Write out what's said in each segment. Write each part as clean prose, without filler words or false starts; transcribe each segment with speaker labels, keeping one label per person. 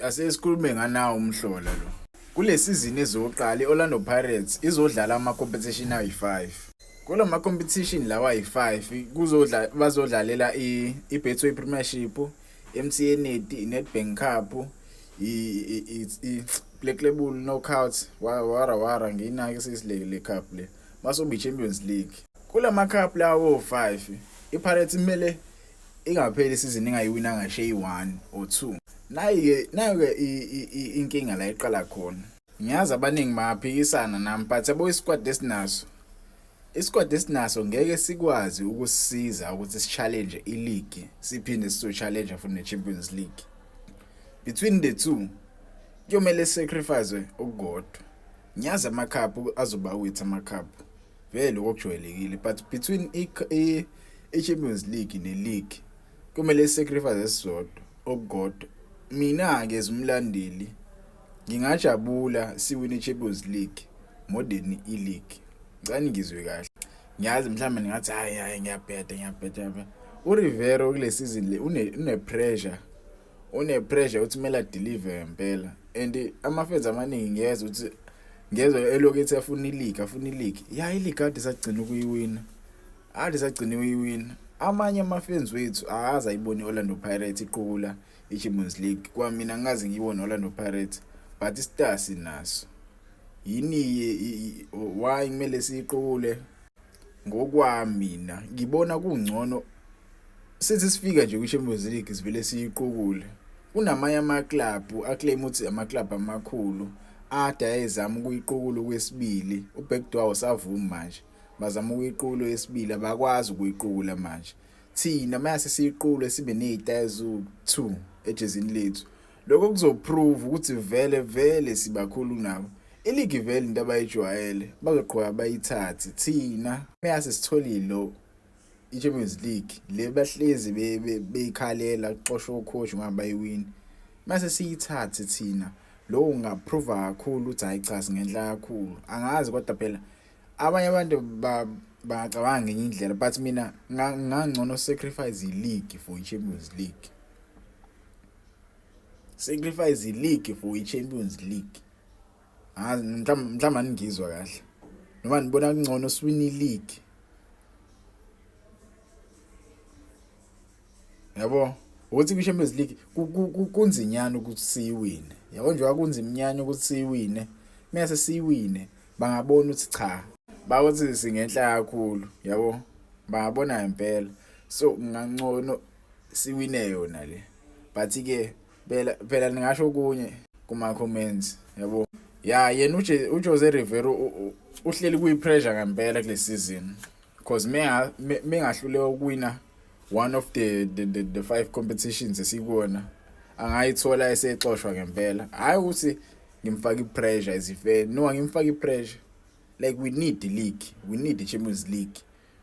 Speaker 1: Ase sikhulume nganawo umhlola lo. Kule sizini ezoqala i-Orlando Pirates izodlala ama-competition ayi-5. Kula ma-competition lawa ayi-5 kuzodla bazodlalela i-Betway Premiership, MTN 8, i-Nedbank Cup, i-Black Label Knockout, wara wara ngiyinake sesile le cup le. Masobe i-Champions League. Kula ma-cup lawo 5 i-Pirates kumele ingapheli isizini ingayiwinanga ngisho eyi-1 or 2. Nayi-ke nayo-ke inkinga la iqala khona. Ngiyazi abaningi bangaphikisana nami but yabo isikwadi esinaso isikwadi esinaso ngeke sikwazi ukusisiza ukuthi si-challenge i-league siphinde sizo-challenge futhi ne-Champions League. Between the two kuyomele sacrifice okukodwa. Ngiyazi ama-cup azoba wethu ama-cup vele okujwayelekile but between i-Champions League ne-league kumele sacrifice esisodwa okukodwa. Mina-ke as umlandeli ngingajabula siwine i-Champions League more than i-league. Ngicela ningizwe kahle. Ngiyazi mhlawumbe ningathi hayi hayi ngiyabheda ngiyabheda ngiyabheda. URivero kule season le une pressure une pressure ukuthi kumele adeliver ngempela and ama-fans amaningi ngiyezwa ukuthi ngezwe elokhu ethi afuna i-league afuna i-league. Ya i-league kade sagcina ukuyiwina. Kade sagcina ukuyiwina. Amanye ama-fans wethu akaze ayibone i-Orlando Pirates iqukula i-Champions League. Kwamina ngikaze ngiyibone i-Orlando Pirates but i-star sinaso. Yini why kumele siyiqukule? Ngokwami mina ngibona kungcono sithi sifika nje kwi-Champions League sivele siyiqukule. Kunamanye ama-club aclaim ukuthi ama-club amakhulu ade ayezama ukuyiqukula okwesibili uBergdorf awusavumi manje. Bazama ukuyiqukula okwesibili abakwazi ukuyiqukula manje. Thina mase siyiqukule sibe nezitayi eziwu-2 ejezini lethu. Lokho kuzoprove ukuthi vele vele sibakhulu nabo. Iligi vele into abayijwayele bazoqhubeka bayithathe. Thina mase sitholile lo i-Champions League le bahlezi beyikhalela kuxoshwa ocoach ngoba bayiwini. Mase siyithathe thina lokho kungaprova kakhulu ukuthi hayi cha singenhla kakhulu. Angazi kodwa phela abanye abantu bangacabanga ngenye indlela but mina ngangcono sacrifice i-league for i-Champions League. Sacrifice i-league for i-Champions League. Angazi mhlawumbe aningizwa kahle. Noma nibona kungcono siwine i-league. Yabo ukuthi kwi-Champions League kunzinyana ukuthi siyiwine. Yabo nje kunzimnyana ukuthi siyiwine. Mase siyiwine bangabona ukuthi cha bakuthi singenhla kakhulu yabo bangabona ngempela. So ngangcono siwine yona le. But ke phela phela ningasho okunye kuma comments yabo. Ya yena uJose Rivero uhleli kuyi pressure ngempela kule season. Because mengahluleka ukuwina one of the five competitions esikuwona angayithola esexoshwa ngempela. Hayi ukuthi ngimfaka ipressure as a fan. No, angimfaki ipressure. Like we need the league. We need the Champions League.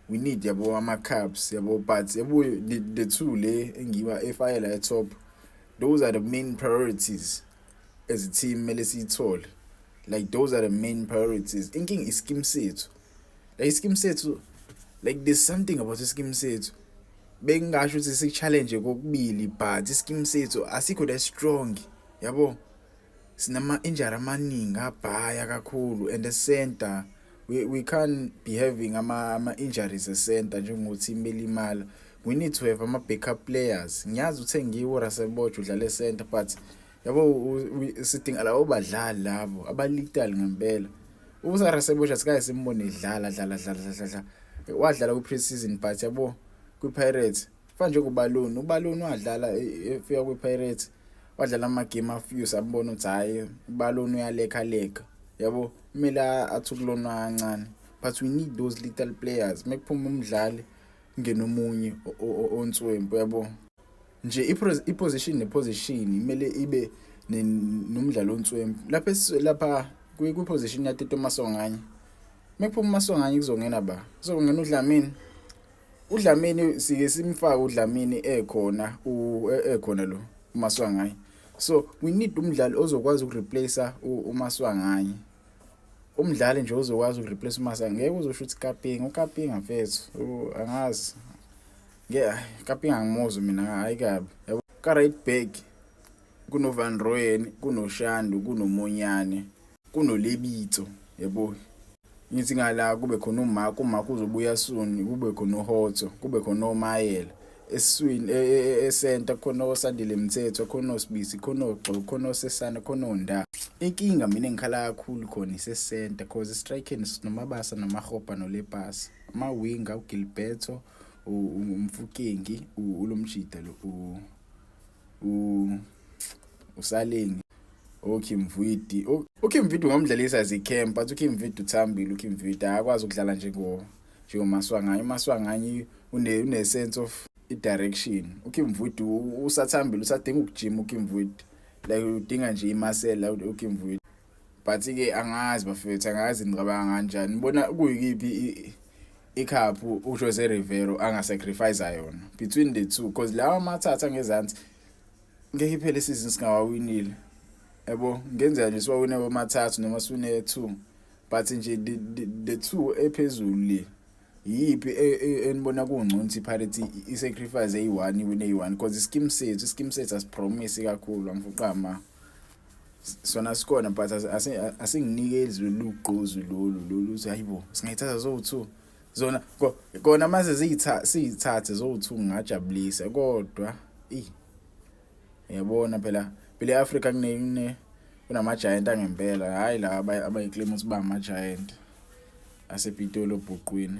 Speaker 1: We need yabo ama cups yabo but yabo the two le engiba efayela e top. Those are the main priorities as a team mele siyithole. Like those are the main priorities. Inkinga iskim sethu. Like iskim sethu like there's something about iskim sethu. Bengingasho ukuthi si challenge kokubili but iskim sethu asikho that strong. Yabo sinama injury amaningi abhaya kakhulu and the center we can't be having ama injuries e center njengokuthi imelimala. We need to have ama backup players. Ngiyazi uthengiwe uRasebojo udlala e center but yabo sidinga labo badlali labo abalethal ngempela. URasebojo asikaze simbone edlala dlala dlala dlala. Wadlala ku pre-season but yabo kwi Pirates fana nje kuBaloni uBaloni wadlala efika kwi Pirates wadlala ama game a few sambona ukuthi hayi uBaloni uyalekha leka yabo kumele athi ukulonwa kancane but we need those little players mekuphuma umdlali kungena omunye onswempu yabo nje i-position ne-position kumele ibe nomdlalo onswempu lapha lapha kwi-position yaTito Maswanganyi mekuphuma uMaswanganyi kuzongena ba kuzongena uDlamini uDlamini sike simfake uDlamini ekhona ekhona lo uMaswanganyi so we need umdlali ozokwazi ukureplace uMaswanganyi umdlali nje ozokwazi ukureplace uMaswanganyi ngeke uzosho ukuthi Kapinga uKapinga mfethu angazi ngeke Kapinga angimuzwa mina hayi kabi yabo ka right back. kuno-Van Rooyen, kunoShandu, kunoMonyane, kunoLebitso yabo. Ngithi ngala kube khona uMark, uMark uzobuya soon, kube khona uHotto, kube khona oMayela. Esiswini esenta khona oSandile Mthetho, khona oSibisi, khona oGxo, khona oSesana, khona oNda. Inkinga mina engikhala kakhulu khona isesenta cause striking sinoMabasa noMahopa noLepasa. Ama-winger uGilberto, uMfukengi, ulomjida lo uSalengi, oKimvidi. UKimvidi ungamdlalisa as i-camp but uKimvidi uthambile, uKimvidi akakwazi ukudlala njengoMaswanganyi. UMaswanganyi une sense of i-direction. UKimvidi usathambile, usadinga ukujima uKimvidi. Like udinga nje imasela uKimvidi. But ke angazi bafethu, angazi ngicabanga kanjani. Ngibona kuyikiphi icup uJose Rivero anga-sacrifice yona between the two, because lawa amathathu angezansi ngeke iphele isizini singawawinile. Yabo, ngenzeka nje siwawine womathathu noma siwine 2, but nje the two ephezulu le, yiphi enibona kungcono ukuthi iPirates i-sacrifice eyi-1, iwine eyi-1? Because i-scheme sethu asipromise kakhulu, angifuqama sona sikhona, but asinginikezi lolu gqozu lolu uthi hayibo, singayithatha zo-2 zona kona mase siyithathe zo-2, ngingajabulisa. Kodwa yabona phela eAfrica kune kunama giant angempela, hayi la abayiclaim ukuthi ba ama giant asePitoli obhuqwini.